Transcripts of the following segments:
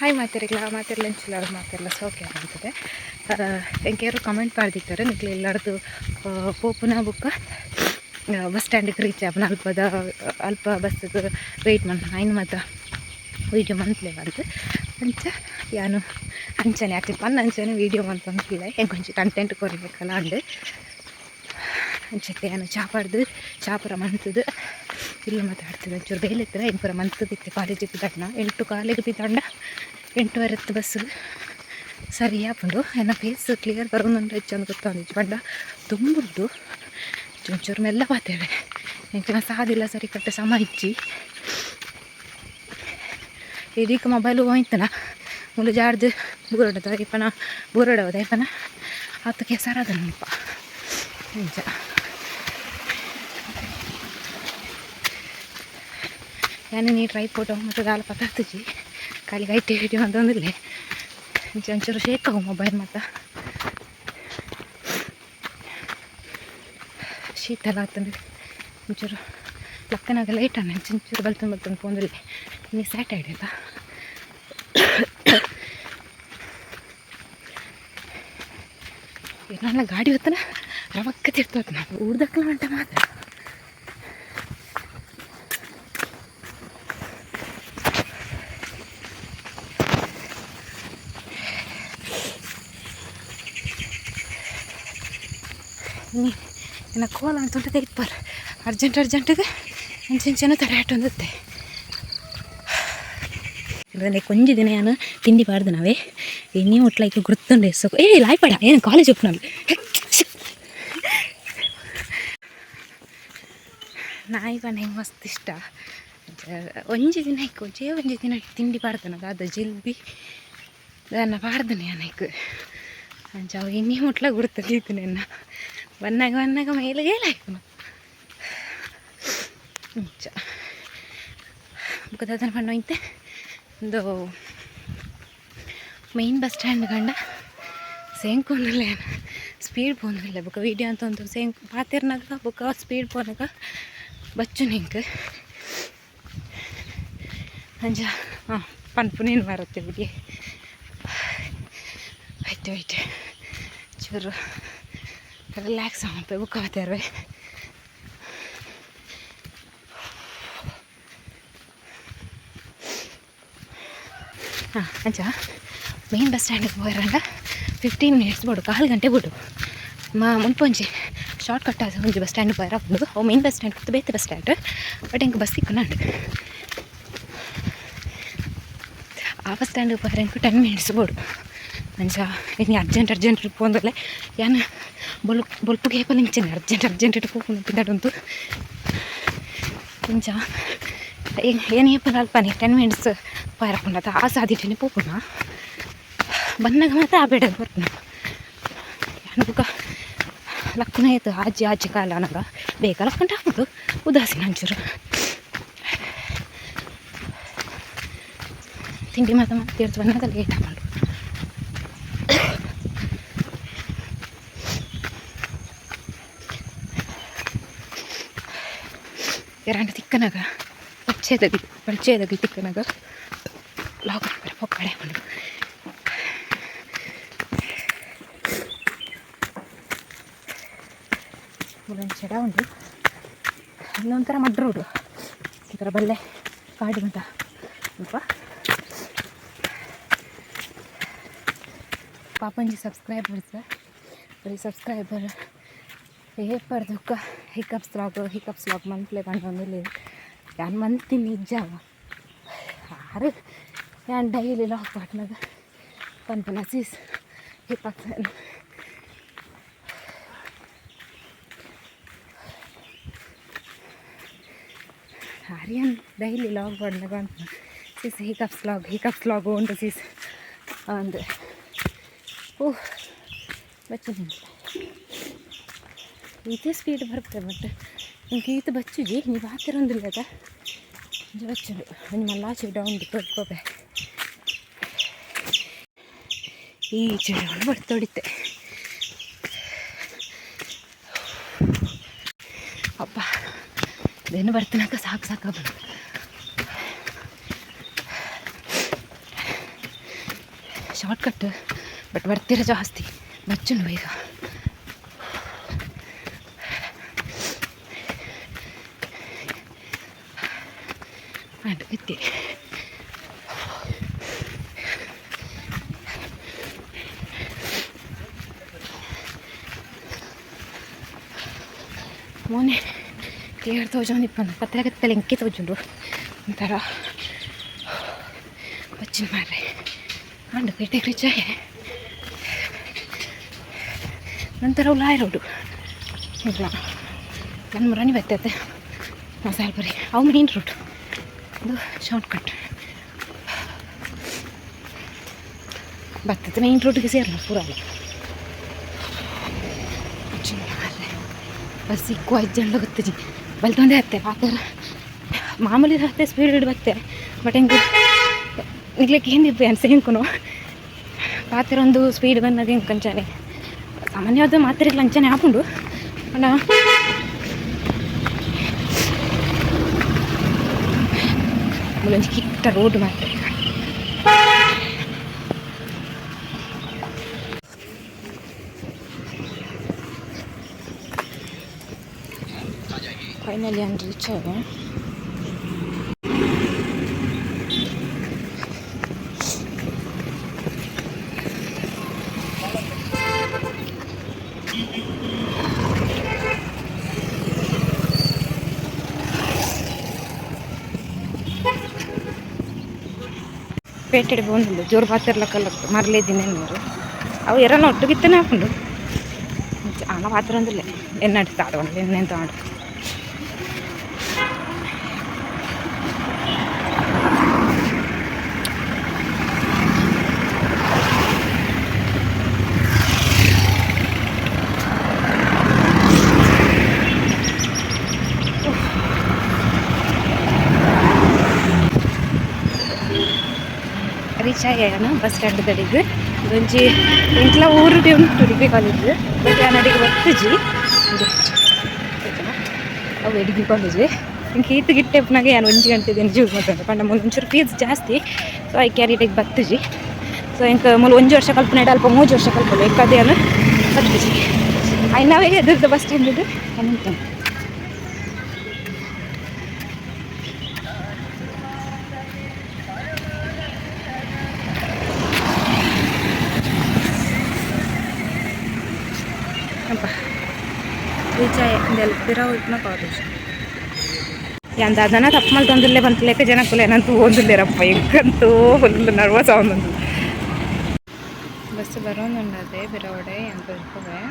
Hi ಮಾತೆರೆಗ್ಲ ಮಾತೆರ್ಲ ಎಂಚಿಲ್ಲ ಮಾತೆರ್ಲ ಸೋಕೆ ಆಗ್ತದೆ. ಎಂಕೇರು ಕಮೆಂಟ್ ಪಾಡ್ದಿತ್ತಾರೆ ನಿಕ್ಲೆ ಎಲ್ಲಾರ್ದು ಪೋಪುನ ಬುಕ್ಕ ಬಸ್ ಸ್ಟ್ಯಾಂಡಿಗೆ ರೀಚ್ ಆಪುನ ಅಲ್ಪದ ಅಲ್ಪ ಬಸ್ಸಿಗೆ ವೆಯ್ಟ್ ಮನ್ಪುನ ಐನ್ ಮಾತ ವೀಡಿಯೋ ಮಂತ್ಲೆ ಬಂತು. ಅಂಚ ಯಾನು ಅಂಚನೆ ಅಕ್ಲ್ ಪನ್ನ ಅಂಚನೆ ವೀಡಿಯೋ ಮಂತೊಂದುಲ್ಲೆ, ಎಂಕೊಂಚಿ ಕಂಟೆಂಟ್ ಕೊರ್ಬೇಕಲ್ಲ ಅಂದ್. ಅಂಚತೆ ಯಾನು ಚಾ ಪಾಡ್ದು ಚಾ ಪೂರ ಮಂತುದು ಇಲ್ಲ ಮಾತಾಡ್ತದೆ. ಒಂಚೂರು ಬೇಲೆ ಇತ್ತು, ಎಂಕ್ ಪೂರ ಮಂತುದಿತ್ತೆ. ಕಾಲೇಜಿಗೆ ಪಿದಾಡ್ನ 8 ಕಾಲಿಗೆ ಪಿದಾಂಡ 8:30 ಬಸ್ಸು ಸರಿ ಆಪುಂಡು. ಎನ್ನ ಫೇಸ್ ಕ್ಲಿಯರ್ ಬರೋದುಂಡು ಹೆಚ್ಚಂದು ಗೊತ್ತೊಂದಿಜ್ಜಿ, ಪಂಡ ದುಂಬುಂಡು ಒಂಚೂರು ಮೆಲ್ಲ ಪಾತೆರೆ, ಎಂಕ್ಲ ಸಾದಿಲ್ಲ ಸರಿ ಕಟ್ಟ ಸಮ ಇಜ್ಜಿ. ಇಡೀಕ ಮೊಬೈಲ್ ಹೋಯ್ತನ ಮುಲು ಜಾಡ್ದು ಬೂರಡದ ಇಪ್ಪನ ಬೂರಡವದ ಇಪ್ಪನ ಆತ ಕೆಸರಾದ ಮುಲ್ಪ ನಿಜ. ಯಾನು ನೀ ಟ್ರೈ ಫೋಟೋ ಮತ್ತು ದಾಲ ಪತ್ತಾತುಜಿ ಖಾಲಿ ಐಟಿ ವಿಡಿಯೋ ಅಂತಂದಿಲ್ಲ. ಒಂಚೂರು ಶೇಕ್ ಆವು ಮೊಬೈಲ್ ಮತ್ತು ಶೀತಲ ಆತಂದು ಒಂಚೂರು ಲಕ್ಕನಾಗ ಲೈಟ್ ಅನ್ನ ಒಂಚೂರು ಬಲ್ತೊಂದು ಬಲ್ತೊಂದು ಪೋಂದಿಲ್ಲ. ನೀ ಸ್ಯಾಟರ್ಡೆ ಅಲ್ಲ ನನ್ನ ಗಾಡಿ ಹೊತ್ತನ ರವಕ್ಕ ತಿರ್ತೋತ್ ನಾನು ಊರ್ದಕ್ಕಲ ಮಂಟ ಮಾತ್ರ. ನೀ ಎನ್ನ ಕೋಲ ಅಂತ ತೆಗಿತ್ಪಾರ ಅರ್ಜೆಂಟ್ ಅರ್ಜೆಂಟಿಗೆ ಅಂಚೆಂಚೆನೋ ತಡೆ ಆಟೊಂದುತ್ತೆ. ಕೊಂಜಿ ದಿನ ಯಾನು ತಿಂಡಿ ಪಾಡ್ದು ನಾವೇ ಇನ್ನೇ ಒಟ್ಲೈಕ್ ಗುರ್ತುಂಡೆ. ಸೊ ಏ ಲಾಯ್ಪಡ ಏನು ಕಾಲೇಜ್ ಒಪ್ಪುನಲ್ಲ ನಾಯಿ ಪಂಡ ಹೆಂಗೆ ಮಸ್ತ್ ಇಷ್ಟ. ಒಂಜಿ ದಿನ ಇಕ್ಕು ಒಂಜೇ ಒಂಜಿ ದಿನ ತಿಂಡಿ ಪಾಡ್ದನ ದಾದ ಜಿಲ್ಬಿ ದಾನ್ನ ಪಾಡ್ದನೆ ಯಾನ್ ಐಕ್. ಅಂಚ ಅವು ಇನ್ನಿ ಮುಟ್ಲ ಗುರ್ತದೀತು. ಎನ್ನ ಬನ್ನಾಗ ಬನ್ನಾಗ ಮೇಲ್ಗೆ ಲಾಯ್ಪುನು ಅಂಚ. ಬೊಕ ದಾದನ ಪಂಡ ಇತ್ತೆ ಉಂದು ಮೈನ್ ಬಸ್ ಸ್ಟ್ಯಾಂಡ್ ಕಂಡ ಸೇಂಕೊಂದುಲ್ಲೆ ಸ್ಪೀಡ್ ಪೋಂದುಲ್ಲೆ. ಬೊಕ ವೀಡಿಯೋ ಅಂತ ಒಂದು ಸೇಂಕ್ ಪಾತೆರ್ನಾಗ ಬೊಕ ಸ್ಪೀಡ್ ಪೋನಗ ಬಚ್ಚುನ ಎಂಕ್ ಅಂಚ. ಹಾಂ ಪನ್ಪುನೇನು ಬರುತ್ತೆ ಬಿಡಿ. ಆಯ್ತು ಆಯ್ತು ಚೂರು ರಿಲ್ಯಾಕ್ಸ್ ಆವಪ್ಪ ಬೊಕ ಪಾತೆರ್ವೆ. ಹಾಂ ಅಂಚ ಮೇನ್ ಬಸ್ ಸ್ಟ್ಯಾಂಡಿಗೆ ಪೋಯರಂಡ 15 ಮಿನಿಟ್ಸ್ ಬೋಡು, ಕಾಲು ಗಂಟೆ ಬೋಡು. ಮಾ ಮುಲ್ಪ ಒಂಜಿ ಶಾರ್ಟ್ ಕಟ್ ಆದ್ ಒಂಜಿ ಬಸ್ ಸ್ಟ್ಯಾಂಡ್ ಪೋಯರ ಆಪುಂಡು. ಅವು ಮೇನ್ ಬಸ್ ಸ್ಟ್ಯಾಂಡ್ ಕುತ್ತು ಬೇತೆ ಬಸ್ ಸ್ಟ್ಯಾಂಡ್, ಬಟ್ ಎಂಕ್ ಬಸ್ ತಿಕ್ಕುನಂಡು. ಆ ಬಸ್ ಸ್ಟ್ಯಾಂಡ್ ಪೋಯರೆ ಎಂಕ್ 10 ಮಿನಿಟ್ಸ್ ಬೋಡು. ಅಂಚ ಇನಿ ಅರ್ಜೆಂಟ್ ಅರ್ಜೆಂಟ್ ಪೋಂದುಲ್ಲೆ ಯಾನ್. ಬೊಲ್ಪು ಬೊಲ್ಪುಗೆ ಏಪಲ ಇಂಚೆನೆ ಅರ್ಜೆಂಟ್ ಅರ್ಜೆಂಟ್ ಪೋಪುನು ಪಿದಡುಂತು. ಇಂಚ ಏನ್ ಏಪಲ ಅಲ್ಪನೆ 10 ಮಿನಿಟ್ಸ್ ಪೋಯರ ಆಪುಂಡು ಆ ಸಾದಿಟನೆ ಪೋಪುನ. ಬನ್ನಗ ಮಾತ್ರ ಆ ಬೇಡ ಬರ್ಪುನ ಯಾನ್. ಬುಕ್ಕ ಲಕ್ಕುನ ಆಯ್ತು ಆಜಿ ಆಜಿ ಕಾಲ ಅನಗ ಬೇಗ ಲಕ್ಕಂಟ ಆಪುಂಡು. ಉದಾಸೀನ ಒಂಚೂರು ತಿಂಡಿ ಮಾತ ತೀರ್ಥ ಬನ್ನಾಗ ಲೇಟ್ ಆಪುಂಡು. ಎರಂಡ ತಿಕ್ಕನಾಗ ಪಚ್ಚೆದಗಿ ಪಲ್ಚೆದಗಿ ತಿಕ್ಕನಾಗ ಲಾಕ್ ಹಾಕ್ತಾರೆ ಪೊಕ್ಕಡೆ ಆಪುಂಡು. ಮೂಲೊಂಜಿ ಚೆಡ ಉಂಡು, ಇನ್ನೊಂಥರ ಮಡ್ ರೋಡು, ಒಂಥರ ಬಲ್ಲೆ ಕಾಡು ಅಂತ ಸ್ವಲ್ಪ. ಪಾಪಂಜಿ ಸಬ್ಸ್ಕ್ರೈಬರ್ಸ್ ಬರೀ ಸಬ್ಸ್ಕ್ರೈಬರ್ ಏಪರ್ದುಕ್ಕ ಹಿಕಪ್ಸ್ ಲಾಗ್ ಹಿಕಪ್ಸ್ ಲಾಗ್ ಮನ್ಪ್ಲೆ ಪಂಡೊಂದುಲ್ಲೆರ್. ಯಾನ್ ಮಂತಿನಿ ಇಜ್ಜಾವ ಆರು ಯಾನ್ ಡೈಲಿ ಲಾಗ್ ಪಾಡ್ನಗ ಪನ್ಪುನ sis hiccups Aryan daily log ಪಾಡ್ನಗ ಪನ್ಪುನ sis hiccups log hiccups log ಉಂಡು ಸೀಸ್ ಅಂದ್. ಓಹ್ ಬಚ್ಚುನಿ ಈತೆ ಸ್ಪೀಡ್ ಬರ್ಪೆ, ಬಟ್ ಎಂಕ್ ಈತ್ ಬಚ್ಚುಜಿ. ನೀ ಪಾತೆರೊಂದುಲ್ಲದ ಒಂಜಿ ಬಚ್ಚುಂಡು. ಒಂಜಿ ಮಲ್ಲ ಚೆಡ ಉಂಡು ತೋಡ್ಕೋಬೆ. ಈ ಚೆಡವನ್ನು ಬರ್ತೊಡಿತ್ತೆ ಅಪ್ಪ. ಇದೇನು ಬರ್ತನಕ ಸಾಕು ಸಾಕಾಪುಂಡು. ಶಾರ್ಟ್ ಕಟ್ ಬಟ್ ಬರ್ತೀರ ಜಾಸ್ತಿ ಬಚ್ಚುಂಡು ಬೇಗ. ಅಂಡ್ ಇತ್ತೆ ಮೋನೆ ಕ್ಲಿಯರ್ ತೋಜೊಂದಿಪ್ಪಂದು ಪತ್ರೆ ಕತ್ತಲೆ ಎಂಕೆ ತೋಜುಂಡು ಒಂಥರ. ಬಚ್ಚಿನ ಮಾರ್ರೆ. ಅಂಡ್ ಪೇಟೆಗೆ ರೀಚ್ ಆಯೆ. ನಂತರ ಉಲಾಯ್ ರೋಡು ಇಲ್ಲ ನನ್ನ ಮುರಾಣಿ ಬರ್ತೈತೆ ಮಸಾಲೆ ಅವು ಮೇನ್ ರೋಡ್, ಇದು ಶಾರ್ಟ್ ಕಟ್. ಬರ್ತದೆ ಮೇನ್ ರೋಡ್ಗೆ ಸೇರಲ್ಲ ಪೂರ ಅಲ್ಲ. ಮಾರ್ರೆ, ಬಸ್ ಸಿಕ್ಕು ಐದು ಜನ ಗೊತ್ತಿಜಿ ಬಲ್ತೊಂದೇ ಹತ್ತೆ ಪಾತರ. ಮಾಮೂಲಿ ಹತ್ತೆ ಸ್ಪೀಡ್ ಬತ್ತೆ, ಬಟ್ ಹೆಂಗೆ ನಿಗ್ಲಿಕ್ಕೆ ಹಿಂದಿಪ್ಪು ಅನ್ಸ ಹೆಂಕುನು ಪಾತ್ರ ಒಂದು ಸ್ಪೀಡ್ ಬಂದಾಗ ಹೆಂಗೆ ಕಂಚಾನೆ. ಸಾಮಾನ್ಯವಾದ ಮಾತ್ರೆ ಲಂಚನೆ ಹಾಕೊಂಡು ಅಣ್ಣ. ಮೂಲೊಂಜಿ ಕಿಟ್ಟ ರೋಡ್ ಮಾತ್ರ. ಫೈನಲಿ ನಾನು ರೀಚ್ ಆದೆ. ಪೇಟೆಡ್ ಬಂದು ಜೋರು ಪಾತಿರ್ಲಕ್ಕಲ್ಲ ಮರಲೇದಿನ ನೀರು ಅವು ಎರನ ಒಟ್ಟುಗಿತ್ತನೆ ಹಾಕೊಂಡು ಆಣ ಪಾತ್ರ ಅಂದಿಲ್ಲ ಎನ್ನಡಿ ತಾಡೋಣ ಎನ್ನೆಂತ ಆಡು. ರೀಚ್ ಆಯ್ಯಾನ ಬಸ್ ಸ್ಟ್ಯಾಂಡ್ ದಡಿಗೆ. ಒಂಜಿ ಎಂಕ್ಲ ಊರುಡೆ ಉಂಟು ಡಿಗ್ರಿ ಕಾಲೇಜ್, ಬಟ್ ಯಾನ್ ಅಡಿಗೆ ಬತ್ತುಜಿ. ಅವು ಡಿಗ್ರಿ ಕಾಲೇಜ್. ಇಂಕ ಈತ್ ಗಿಟ್ಟೆಪ್ನಾಗ ಯಾನ್ ಒಂಜಿ ಗಂಟೆ ದಿನ ಯೂಸ್ ಮಾಡ್ತೇನೆ ಪಂಡ ಮೂಲು ಒಂಚೂರು ಫೀಸ್ ಜಾಸ್ತಿ. ಸೊ I ಕ್ಯಾರಿಟೆಗೆ ಬತ್ತುಜಿ. ಸೊ ಎಂಕ್ ಮೂಲು ಒಂಜಿ ವರ್ಷ ಕಲ್ಪುನೇಟ ಅಲ್ಪ 3 ವರ್ಷ ಕಲ್ಪೊಲಿ. ಎಂಕ್ ಅದೇ ಯಾನ್ ಬತ್ತುಜಿ. ಐನಾವೇ ಎದುರ್ದ ಬಸ್ ಸ್ಟ್ಯಾಂಡ್ ಉಂಟು. ಅಪ್ಪ, ರೀಚ್ ಆಯೆ. ಇಂದೆಲ್ ಪಿರವು ಇಪ್ಪುನ ಕಾಲೇಜ್. ಯಾನ್ ದಾದನ ತಪ್ಪು ಮಲ್ತೊಂದುಲ್ಲೆ ಪನ್ಪುಲೆಕ ಜನಕ್ಕುಲು ಎನನ್ ತೂವೊಂದುಲ್ಲೆರಪ್ಪ. ಎಂಕಂತೂ ಫುಲ್ ನರ್ವಸ್ ಆವೊಂದುಂಡು. ಬಸ್ ಬರೋಂದುಂಡದೆ ಪಿರವುಡೆ. ಯಾನ್ ತೋಜ್ಪುವೆ.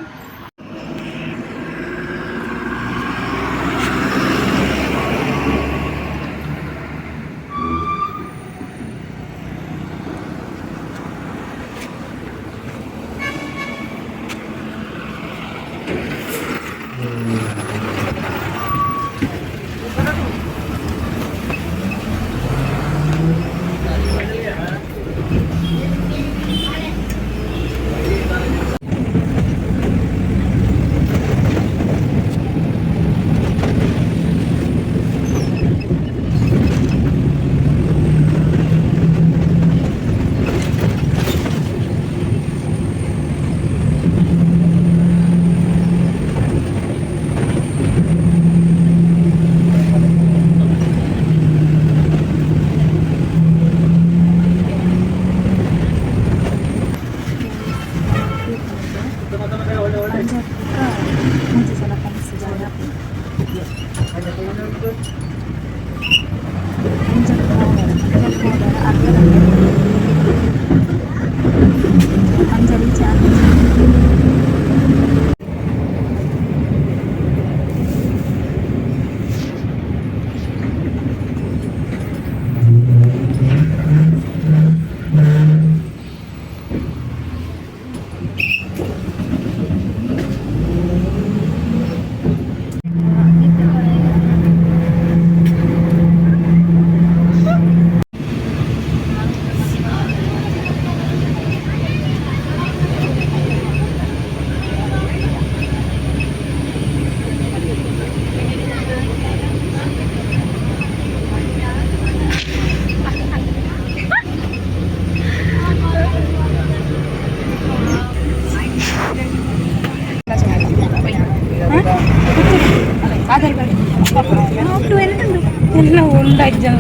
ಎಲ್ಲ ಉಂಡಾಯ್ತು.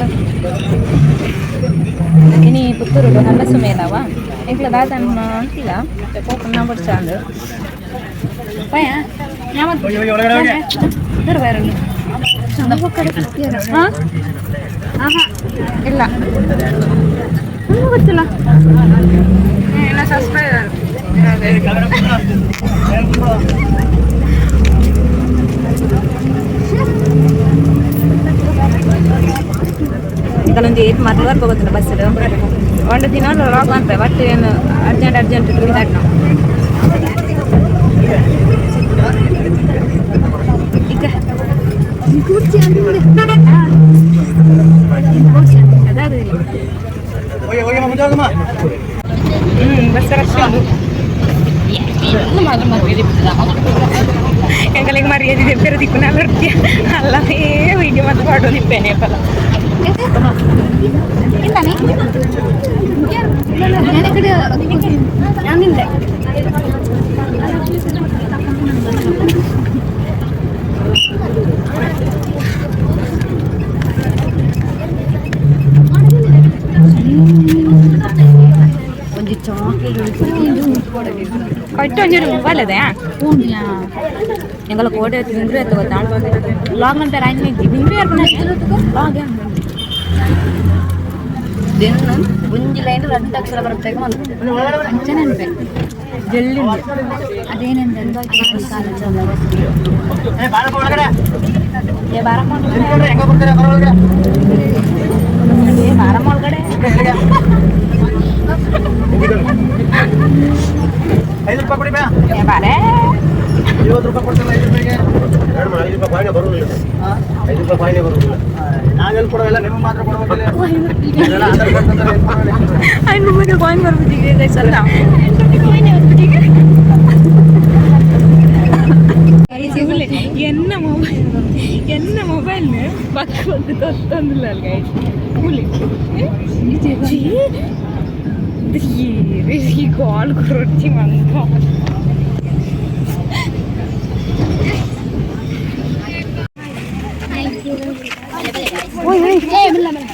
ಇನಿ ಪುತ್ತೂರು ನಲ್ಲ ಸುಮೇಲವ ಎಂಕ್ಲ ದಾದ ಅಂತಿಲ್ಲ ಪೋಪುನ ಬಡ್ಚಾಂದು ಪಯ. ಹಾಂ, ಇಲ್ಲ, ಗೊತ್ತಿಲ್ಲ. ಸಬ್ಸ್ಕ್ರೈಬರ್. ಇದನ್ನೊಂದು ಏಟ್ ಮರ್ಲವರ್ ಹೋಗುತ್ತಿಲ್ಲ ಬಸ್. ಒಂದು ದಿನ ಲಾಗ್ ಅನ್ಪೆ, ಬಟ್ ಏನು ಅರ್ಜೆಂಟ್ ಅರ್ಜೆಂಟ್ ನಾವು ಈಗ ಅದಾಗುದಿಲ್ಲ. Bus rush. ಎಂಕಲಿಗೆ ಮರ್ಯಾದೆ ಪೆರ ದಿಕ್ಕು ನಲ್ಲರ್ತಿಯ ಅಲ್ಲ. ಏ, ವೀಡಿಯೋ ಮತ್ತೆ ಪಾಡೋದಿಪ್ಪೇನೆ ಪಲ. ನಾನಿಲ್ಲ. ಒಂಜಿ ಚಾಕ್ಲೇಟ್. ಕಟ್ಟು ಒಂಜೂರು ಮೊಬೈಲ್ ಅದೇ. ಎಂಗಲ ಕೋಡೆ ತಿಂದ್ರೆ ಎತ್ತ ಗೊತ್ತಾ? ಲಾಗ್ ಅಂತ ರಾಂಗ್ ತಿಂದ್ರೆ ಲಾಗ್. ದಿನ ಒಂಜಿ ಲೈನ್ ರಡ್ಡು ಅಕ್ಷರ ಬರಬೇಕು ಅಂಚ ನೆನಪೆ. ಜಲ್ದಿ. ಅದೇನೆಂದ್ರೆ ಏ ಬಾರಮ್ಮ, ಏ ಬಾರಮ್ಮ ಒಳಗಡೆ. 5 ರೂಪಾಯಿ ಕೊಡಿ ಬಾ. ಏ ಬಾರೇ. 50 ರೂಪಾಯಿ ಕೊಡ್ತೇನೆ 5 ರೂಪಾಯಿಗೆ. 5 ರೂಪಾಯಿ ಫೈನೇ ಬರುವುದಿಲ್ಲ. 5 ರೂಪಾಯಿ ಫೈನೇ ಬರುವುದಿಲ್ಲ. ನಾವೆಲ್ಲಿ ಕೊಡೋಲ್ಲ, ನಿಮಗೆ ಮಾತ್ರ ಕೊಡ್ಬೇಕಿಲ್ಲ. ಇದೆಲ್ಲ ಆಧಾರ್ ಕಾರ್ಡ್ ತಂದ್ರೆ ಎಲ್ಲಿ ಕೊಡೋಲ್ಲ? 5 ರೂಪಾಯಿ ಕಾಯಿನ್ ಬರ್ಬಿಟ್ಟಿಗೆ ಸಲ. ಎನ್ನ ಮೊಬೈಲ್, ಎನ್ನ ಮೊಬೈಲ್ ಪಕ್ಕ ತೊತ್ತೊಂದಿಲ್ಲ ಗೈಸ್. ಕೂಲಿ ಈ ಕಾಲ್ ಕೊರೊಡ್ಚಿ ಮಂತ.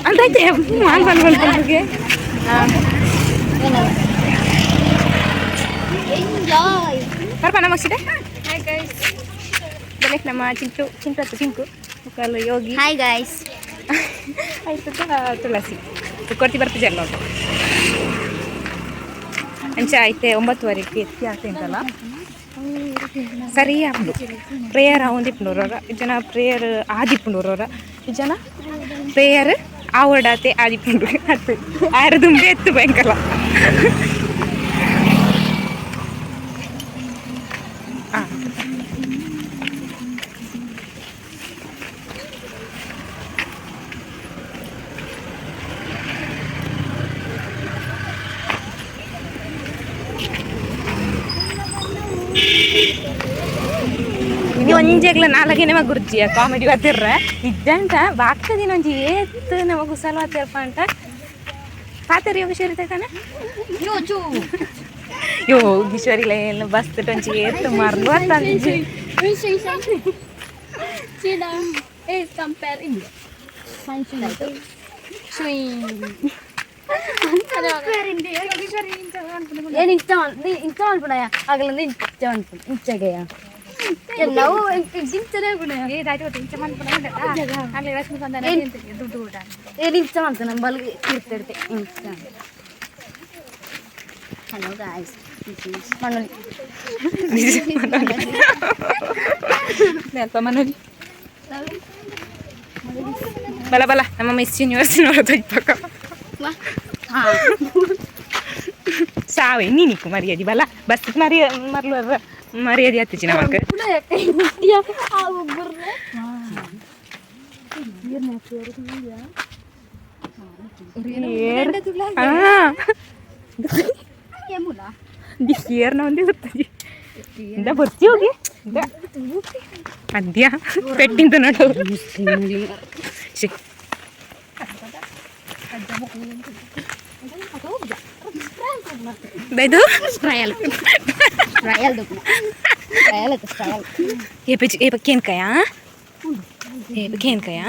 ಅಂತಾಯ್ತೆ ಮಾಲ್ ಬಂದ್ ಬಂದ್ಗೆ. ಬರ್ಪ ನಮ್ಮ ಸಿದೆ. ಹಾಯ್ ಗೈಸ್, ಬೆಲೆಕ್ ನಮ್ಮ ಚಿಂಟು, ಚಿಂಟು ಅಥವಾ ಚಿಂಕು ಮುಕ್ಕಲು ಯೋಗಿ. Hi guys. ಆಯ್ತು, ತುಳಸಿ ಕೊಡ್ತಿ ಬರ್ತಿದ್ದೆ ನೋಡು. ಅಂಚ ಐತೆ 9:30ಕ್ಕೆ ಎತ್ತಿ ಆಗ್ತಿಂತಲ್ಲ. ಸರಿ ಆಪುಂಡು. ಪ್ರೇಯರ್ ಆವೊಂದಿಪ್ಪುಂಡು ಜನ, ಪ್ರೇಯರ್ ಆದಿಪ್ಪುಂಡು ಜನ, ಪ್ರೇಯರ್ ಆವಡಾತೆ ಆದಿಪ್ಪುಂಡು ಅತ್ತು ಆರ ದುಂಬೆ ಎತ್ತು ಭಯಂಕರ. ಹಾಂ. ಇನಿ ಒಂಜೆಗ್ಲ ನಾಲ್ಕೇ ನಮ ಗುರ್ಜಿಯ ಕಾಮಿಡಿ ಬರ್ತಿರ್ರ ಇದ್ದಂಟ ಬಾಕ್ತದಿನ ಒಂಜಿ ಏತ್ ನಮ ಕುಸಲ ಆತಿರಪ್ಪ ಅಂತ ಪಾತರಿ ಯೋಗೇಶ್ವರಿ ತಾನೆ. ಯೋಗೀಶ್ವರಿಲ ಏನು ಬಸ್ ಒಂಜಿ ಏತ್ ಮರ್ಲು ಅಂತ. Eh, compare ini. ಏನು ಇಂಚ ಇಂಚ ಮಲ್ಪುಣಯ ಆಗಲಂದ ಇಂಚ ಮನ್ಪುಣ ಇಂಚಗೆಯ ನಾವು ಇಂಚನೇ ಪುಣಯ. ಏನು ಇಂಚ ಮಾಡ್ತಾನೆ ನಮ್ಮ ಬಲ್ಗೆ ಇರ್ತಿರ್ತೆ ಇಂಚ. ಹಲೋ ಗಾಯ್ಸ್, ಮನೋಲಿ. ಅಲ್ಪ ಮನೋಲಿ. ಬಲ ಬಲ ನಮ್ಮ ಮಿಸ್ ಯೂನಿವರ್ಸ್ ನೋಡೋದು ಪಕ್ಕ ಸಾವೆ ನೀನಿಕ್ಕು ಮರ್ಯಾದೆ. ಬಲ ಬಸ್ ಮರ್ಯ ಮರ್ಲು ಮರ್ಯಾದೆ ಹತ್ತಿಚಿ ನಮಕ್. ಏರ್ನ ಒಂದೇ ಗೊತ್ತಾಜಿ ಇಂದ ಬರ್ತಿ ಹೋಗಿ ಅದ್ಯಾ ಪೆಟ್ಟಿಂದ ನೋಡು. ಛೆ. ಇದು ಟ್ರಯಲ್ ಟ್ರಯಲ್ ಟ್ರಯಲ್ ಟ್ರಯಲ್. ಏ ಪೆಚ್ಚು ಏ ಪಕ್ಕೇನ್ಕಾಯ. ಏ ಕೇನ್ಕಯ.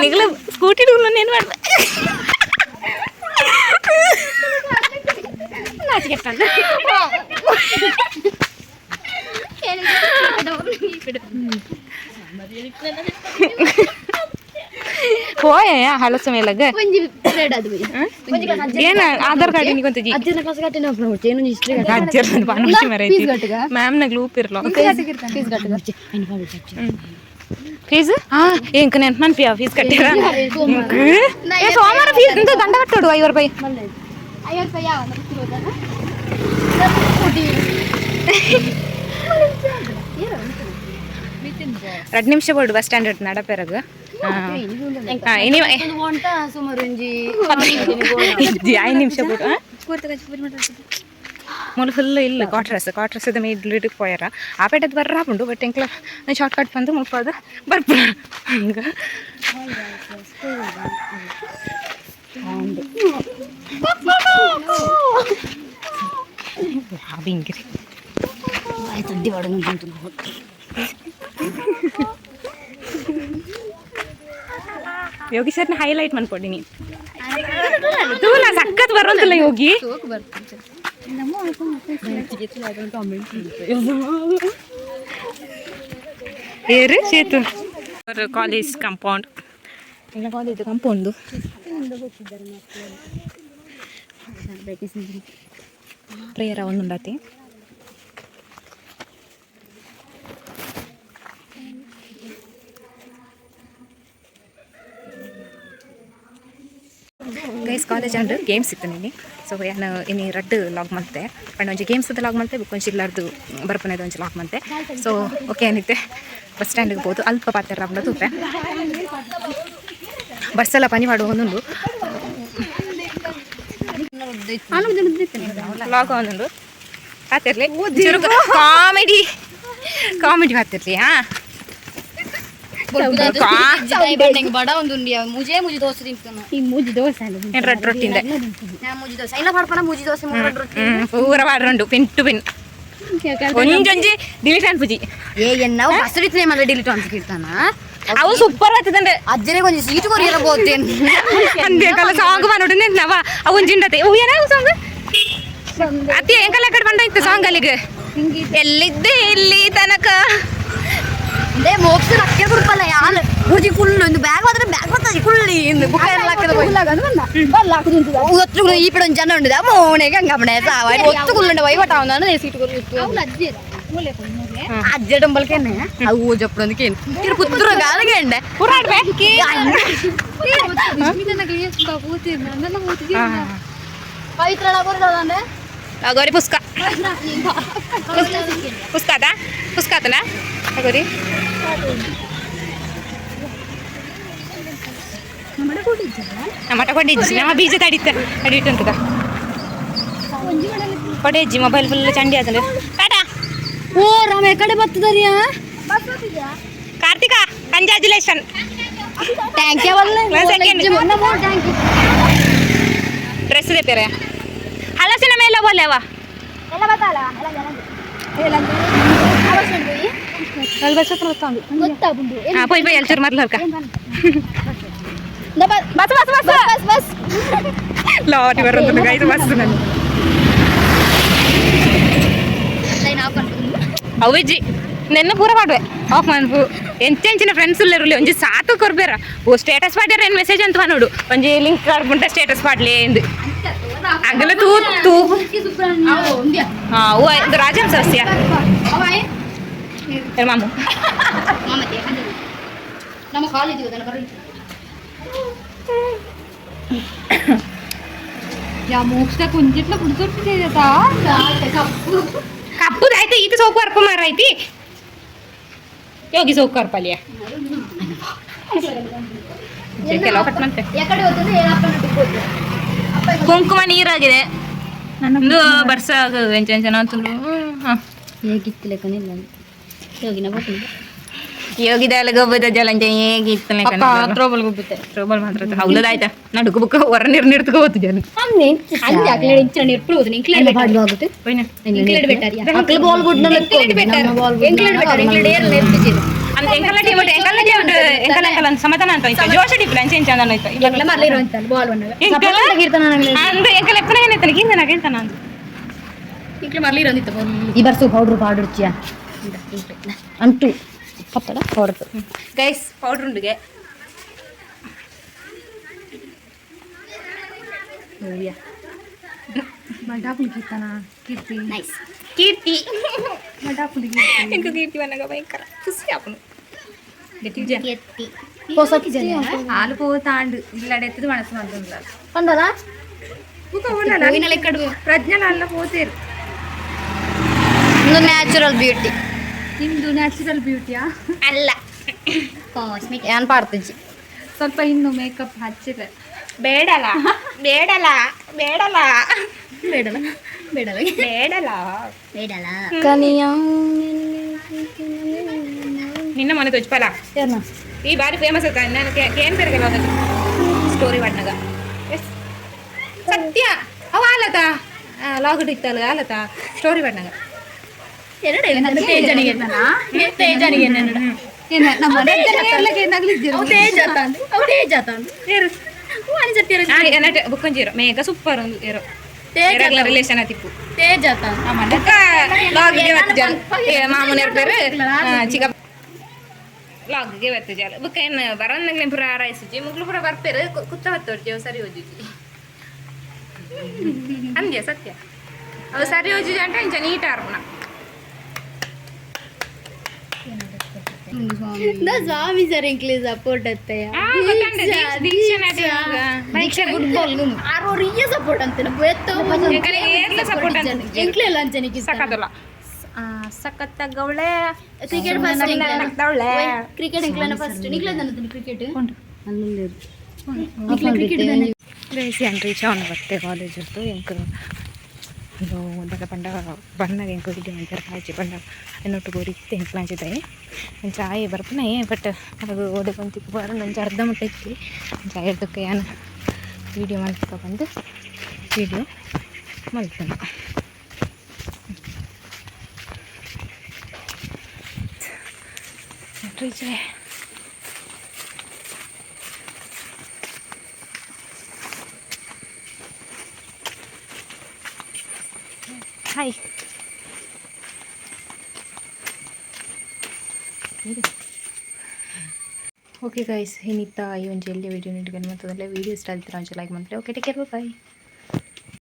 ನಿಗ್ಲ ಸ್ಕೂಟಿ నేను ಮಾಡ್ದೆ. ಹೋಯ ಹಲಸು ಮೇಲಗ ಏನ ಆಧಾರ್ ಕಾರ್ಡ್ ನಿಗೊಂತಜಿ ಅಜ್ಜರ್ ಪನ್ನುಚಿ ಮರೈತಿ ಮ್ಯಾಮ್ ನ ಗ್ಲೂಪ್ ಇರ್ಲೋ ಫೀಸ್. ಹಾ, ಎಂಕ ನೆನ್ಪು ಮನ್ಪಿಯ ಫೀಸ್ ಕಟ್ಟಿರ. ಏ ಸೋಮವಾರ ಫೀಸ್ ಇಂತ ದಂಡ ಕಟ್ಟೋಡು 50 ರೂಪಾಯಿ. 2 ನಿಮಿಷ ಬೋಡು ಬಸ್ ಸ್ಟ್ಯಾಂಡ್ ನಡಪೆರಗ. ಇನಿ 5 ನಿಮಿಷ ಬೋಡು. ಮೂಲು ಫುಲ್ ಇಲ್ಲ ಕ್ವಾರ್ಟರ್ಸ್ ಕ್ವಾರ್ಟರ್ಸ್ ಮಿಡ್ಲ್ ಪೋಯರ. ಆ ಪೇಟದ ಬರ್ರ ಉಂಡು, ಬಟ್ ಎಂಕ್ಲ ಶಾರ್ಟ್ ಕಟ್ ಬಂದು ಮುಲ್ಪ ಅದು ಬರ್ಪುನ ಹಂಗ. ಬಿಂಗಿರಿ. ಯೋಗಿ ಸರ್ನ ಹೈಲೈಟ್ ಮಾಡ್ಕೊಡಿನಿ. ತೂಲ ಸಖತ್ ಬರೋಂತಿಲ್ಲ ಯೋಗಿ. ಏರು ಸೇತು ಕಾಲೇಜ್ ಕಾಂಪೌಂಡ್ ಇಲ್ಲ, college compound. Prayer ಒಂದುಂಡಾತಿ. Guys, college and games ಇತ್ತು ನಿನ್ನೆ. ಸೊ ಯಾನು ಇನಿ ರಡ್ಡ್ ಲಾಗ್ ಮಲ್ತೆ ಪಂಡ ಒಂಜಿ ಗೇಮ್ಸ್ ಲಾಗ್ ಮಲ್ತೆ, ಬೊಕ್ಕ ಒಂಜಿ ಇಲ್ಲಾರ್ದು ಬರ್ಪುನೆದ ಒಂಜಿ ಲಾಗ್ ಮಲ್ತೆ. ಸೊ ಓಕೆ, ಏನಿತ್ತೆ ಬಸ್ ಸ್ಟ್ಯಾಂಡಿಗೆ ಪೋದು ಅಲ್ಪ ಪಾತೆರ ಪಂಡ ತೂಪೆ. ಬಸ್ ಎಲ್ಲ ಪನಿ ಮಾಡುವ ಒಂದುಂಡು ಲಾಗ್ ಒಂದುಂಡು. ಪಾತಿರ್ಲಿ, ಕಾಮಿಡಿ ಕಾಮಿಡಿ ಪಾತಿರ್ಲಿ. ಹಾ. ಬಡ ಒಂದು ಮುಜೆ ಮುಜಿ ದೋಸೆ ತಿಂತಾನ. ಈ ಮೂಜಿ ದೋಸೆ, ರೊಟ್ಟಿ ರೊಟ್ಟಿಂದ. ಮುಜಿ ದೋಸೆ ಇಲ್ಲ ಮಾಡ್ಪನ, ಮುಜಿ ದೋಸೆ, ಮೂರು ರೊಟ್ಟಿ. ಪೂರ ಪಾಡ್ರಂಡು ಪಿನ್ ಟು ಪಿನ್. ಒಂಜೊಂಜಿ ಡಿಲೀಟ್ ಅನ್ಪುಜಿ. ಏ ಎನ್ನಾವು ಬಸರಿತ್ನೆ ಮಲ್ಲ ಡಿಲೀಟ್ ಅನ್ಸಿರ್ತಾನ. ಅವು ಸೂಪರ್ ಆಗ್ತದಂಡೆ. ಅಜ್ಜನೆ ಕೊಂಚ ಸೀಟ್ ಕೊರಿಯರ ಬೋತೇನ್. ಅಂದೆ ಕಲ ಸಾಂಗ್ ಮಾಡೋಡು ನೆನವ ಅವು ಒಂಜಿಂಡತೆ. ಅವು ಏನ ಸಾಂಗ್ ಅತಿ ಎಂಕಲ್ಲ ಕಡೆ ಬಂದಾಯ್ತು ಸಾಂಗ್ ಅಲ್ಲಿಗೆ ಎಲ್ಲಿದ್ದೆ ಎಲ್ಲಿ ತನಕ. ಅದೇ ಮೋಕ್ಷ ರಕ್ಕೆ ಕುಡ್ಪಲ್ಲ ಯಾನ್ ಬುರ್ಜಿ ಕುಳ್ಳು ಒಂದು ಬ್ಯಾಗ್ ಮಾತ್ರ ಬ್ಯಾಗ್ ಬರ್ತದೆ ಕುಳ್ಳಿ ಇಂದು ಬುಕ್ಕ ಎಲ್ಲ ಹಾಕದ ಒತ್ತು ಈ ಪಡೆ ಒಂದು ಜನ ಉಂಡು ಮೋನೆಗೆ ಹಂಗಪ್ಪಣೆ ಸಾವ ಒತ್ತು ಕುಳ್ಳುಂಡ ವೈವಟ ಅವನ ಸೀಟ್ ಕೊರು ಅಜ್ಜ ಡಂಬಲ್ಕೆನೆ ಅವು ಜಪ್ಪಡೊಂದು ಕೇನು ಪುತ್ತೂರು ಗಾಲಿಗೆ ಎಂಡೆ. ಪುರಾಡ್ಬೆ. ಪವಿತ್ರ ಅಗೋರಿ ಪುಸ್ಕ ಪುಸ್ಕಾದ ಪುಸ್ಕಾತನ ಅಗೋರಿ. ನಮ್ಮ ಕೊಂಡಿಜ್ಜಿ, ನಮ್ಮ ಬೀಜ ತಡಿತ ತಡಿಟ್ಟುಂಟದ ಕೊಡೆಜ್ಜಿ. ಮೊಬೈಲ್ ಫುಲ್ ಚಂಡಿ ಆತಂದ್ರೆ ಟಾಟಾ. ಓ ರಾಮ ಕಡೆ ಬರ್ತದರಿಯಾ. Kartika, congratulation. Thank you. One second. Dress ದೇಪೇರೆ ಹಲಸಿನ ಮೇಲೆ ಬೋಲೆವ. ಹಾಂ, ಪೋಯ್ ಪೋಯ್ ಅಲ್ಚೂರು ಮೊದ್ಲು ಹಲ್ಕ. Bus bus bus bus bus. Lorry ಬರೋದು ಗೈಸ್, ಬಸ್. ಅವೆಜ್ಜಿ ನೆನ್ನ ಪೂರ ಮಾಡುವೆ ಆಫ್ ಮನ್ಪು. ಎಂಚೆಂಚಿನ ಫ್ರೆಂಡ್ಸ್ ಉಲ್ಲೆರುಲ್ಲಿ ಒಂಜಿ ಸಾತು ಕೊರ್ಬೇರ. ಓ ಸ್ಟೇಟಸ್ ಪಾಡ್ಯಾರ ಏನು ಮೆಸೇಜ್ ಅಂತ ನೋಡು. ಒಂಜಿ ಲಿಂಕ್ ಕಾರ್ಡ್ ಸ್ಟೇಟಸ್ ಪಾಡ್ಲಿ ಎಂದು ಅಗಲ ತೂ ತೂ. ಹಾಂ, ಓ ಇದು ರಾಜಂ ಸಸ್ಯ ಮಾಮು. ನಮ್ಮ ಕಾಲೇಜ್ ಯಾ ಮೋಕ್ಷ ಕೊಂಚಿಟ್ಲ ಕುಡಿಸೋರ್ತಿದೆ. ಕಪ್ಪುದು ಆಯ್ತು, ಈತ ಸೋಕು ಅರ್ಪ ಮಾರ ಐತಿ. ಯೋಗಿ ಸೋಕು ಅರ್ಪಲಿಯ ಕೆಲವು ಕಟ್ ಮಂತೆ. ಎಕಡೆ ಹೋದ್ರೆ ಏನಪ್ಪ? ಕುಂಕುಮ ನೀರಾಗಿದೆ. ಒಂದು ಬರ್ಸ ಎಂಚ ಎಂಚನ ಅಂತಂದು. ಹಾಂ. ಹೇಗಿತ್ತು ಲೆಕ್ಕನಿಲ್ಲ. ಯೋಗಿನ ಬೋಪುಂಡು. ಯೋಗಿದಾಲ ಗೊಬ್ಬದ ಜಲಂಜ ಹೇಗಿತ್ತನೆ. ತ್ರೋಬಲ್ ಗೊಬ್ಬುತ್ತೆ. ತ್ರೋಬಾಲ್ ಮಾತ್ರ ಹೌದದಾಯ್ತಾ ನಡುಕು ಬುಕ್ಕ ಹೊರ ನೀರು ನಿಡ್ತುಕೋತು ಜನ. ಅಂಜಿ ಅಕ್ಲೆ ಇಂಚಿನ ನಿರ್ಪುಳು ಹೋದು ಇಂಕ್ಲೆಡ್. ಆಗುತ್ತೆ. ಹೋಯ್ನ. ಇಂಕ್ಲೆಡ್ ಬೆಟರ್. ಅಕ್ಲು ಬಾಲ್ ಗುಡ್ನ. ಎಂಕ್ಲೆಡ್ ಬೆಟರ್, ಎಂಕ್ಲೆಡ್ ಏರ್ ನೆರ್ಪಿಜಿರು. ಅಂದ್ ಎಂಕಲ್ಲ ಟೀಮ್ ಉಂಟು, ಎಂಕಲ್ಲ ಟೀಮ್ ಉಂಟು, ಎಂಕಲ್ಲ ಎಂಕಲ್ಲ ಅಂತ ಸಮಾಧಾನ ಅಂತ ಆಯ್ತು. ಜೋಶ ಡಿಪ್ಲ ಅಂಚೆ ಇಂಚ ಅಂದನ ಆಯ್ತು. ಎಂಕ್ಲ ಮರ್ಲಿ ಇರುವಂತ ಬಾಲ್ ಬಂದಾಗ. ಎಂಕಲ್ಲ ಅಂದ್ ಎಂಕಲ್ಲ ಎಪ್ಪನ ಏನಾಯ್ತಾನೆ ಕೀರ್ತನ ಕೇಳ್ತಾನ ಅಂದು. ಇಂಕ್ಲೆ ಮರ್ಲಿ ಇರೋಂದಿತ್ತು ಬಾಲ್. ಈ ಬರ್ಸು ಪೌಡ್ರ್ ಪೌಡರ್ ಚಿಯಾ ಅಂಟು ಪತ್ತಡ ಪೌಡರ್. ಗೈಸ್, ಪೌಡರ್ ಉಂಡುಗೆ. ಕೀರ್ತಿ. ನೈಸ್. ಕೀರ್ತಿ ಎಂಕ ಕೀರ್ತಿ ಬಂದಾಗ ಭಯಂಕರ ಖುಷಿ ಆಪುನು. ಕೀರ್ತಿ. ಹಾಲು ಪೋತಾಂಡು ಇಲ್ಲಡೆ ಎತ್ತದು ಮನಸ್ಸು ಮಂತುಂಡ್ಲ. ಪಂಡಲ. ಪ್ರಜ್ಞಾನ ಅಲ್ಲ ಪೋತೇರು. ಒಂದು ನ್ಯಾಚುರಲ್ ಬ್ಯೂಟಿ. ನಿಮ್ದು ನ್ಯಾಚುರಲ್ ಬ್ಯೂಟಿಯಾ? ಅಲ್ಲ, ಕಾಸ್ಮಿಕ್ ಏನ್ ಪಾಡ್ತಿಜ್ಜಿ. ಸ್ವಲ್ಪ ಇನ್ನು ಮೇಕಪ್ ಹಚ್ಚಿದೆ. ಬೇಡಲ್ಲ ಬೇಡಲ್ಲ ಬೇಡಲ್ಲ. ಬೇಡಲ್ಲ ಬೇಡಲ್ಲ. ಬೇಡಲ್ಲ. ಬೇಡಲ್ಲ. ನಿನ್ನ ಮನೆ ತೋಚ್ಪಲ್ಲ. ಈ ಬಾರಿ ಫೇಮಸ್ ಆಯ್ತಾ? ನಾನು ಕೇನ್ ಪೆರಗಲ್ಲ ಸ್ಟೋರಿ ಮಾಡ್ನಾಗ. ಎಸ್ ಸತ್ಯ, ಅವ ಆಲತ ಲಾಗ್ ಇತ್ತಲ್ಲ, ಆಲತ ಸ್ಟೋರಿ ಮಾಡ್ನಾಗ. ಬುಕ್ಕಂಜೀರೋ ಮೇಘ ಸೂಪರ್ ಒಂದು ಏರೋ ರಿಲೇಷನ್ ಆತಿಪ್ಪು. ಬುಕ್ಕ ಲಾಗ್ಗೆ ಬತ್ತಿಜಾಲ ಮಾಮೂನ ಇರ್ತಾರೆ ಚಿಕ್ಕ ಲಾಗ್ಗೆ ಬತ್ತಿಜಾಲ. ಬುಕ್ಕ ಏನು ಬರನ್ನಗ್ಲೆ ಪೂರ ಆರಾಯಿಸುಜಿ ಮುಗ್ಲು ಪೂರ ಬರ್ಪೇರು ಕುತ್ತ ಬತ್ತೋರ್ಜಿ. ಅವು ಸರಿ ಹೋಜುಜಿ ಅಂದ್ಯ ಸತ್ಯ. ಅವು ಸರಿ ಹೋಜುಜಿ ಅಂಟ ಇಂಚ ನೀಟ್ ಆರ್ಪುನ. ಸ್ವಾಮಿ ಸರ್ ಎಂಕ್ಲೆ ಸಪೋರ್ಟ್ ಅತ್ತಯ್ಯ. ದೀಕ್ಷಾ. ಗುಡ್ ಬಾಲ್ ಆರೋರಿಯ ಸಪೋರ್ಟ್ ಅಂತೆ. ಸಪೋರ್ಟ್ ಅಂತ. ಎಂಕ್ಲೆ ಎಲ್ಲ ಅಂಚನಿಗೆ. ಸಖತ್ತಲ್ಲ ಸಖತ್ತ ಗೌಳೆ. Cricket first. ನಗ್ತಾವಳೆ. ಕ್ರಿಕೆಟ್ ಎಂಕ್ಲೆನ ಫಸ್ಟ್ ನಿಕ್ಲೆ ಕ್ರಿಕೆಟ್. ಗೈಸ್, ಏನು ರೀಚ್ ಅವನು ಬರ್ತೆ ಕಾಲೇಜ್ ಇರ್ತು. ಎಂಕ್ ಅದು ಒಂದರ ಪಂಡ ಬಣ್ಣಗ ಎಂಕ್ ವಿಡಿಯೋ ಮಂತಾರೆ ಕಾಜಿ ಪಂಡ ಎನ್ನೊಟ್ಟು ಗೋರಿ ಇತ್ತೆ. ಎಂಕ್ಲಾಂಚಿದಾಯಿ ಅಂಚ ಆಯೆ ಬರ್ಪುನ, ಬಟ್ ಅದು ಓಡೆ ಬಂತಿಕ್ಕು ಬರ ನಂಚ ಅರ್ಧ ಮುಟ್ಟ ಇತ್ತಿ. ಅಂಚ ಆಯರ್ದಕ್ಕೆ ಯಾನ್ ವೀಡಿಯೋ ಮಲ್ಪಕ ಬಂದು ವೀಡಿಯೋ ಮಲ್ಪುನ. Reach. Hi. Okay guys, ಇನ್ನಿತ್ತ ಈ ಒಂದು ಎಲ್ಲಿ ವೀಡಿಯೋ ನೀಡಿಗೆ ಮತ್ತು ವೀಡಿಯೋ ಇಷ್ಟ ಆಗ್ತಾರೆ ಒಂಚೂರು ಲೈಕ್ ಮಾಡ್ತಾರೆ. Okay, take care, boy.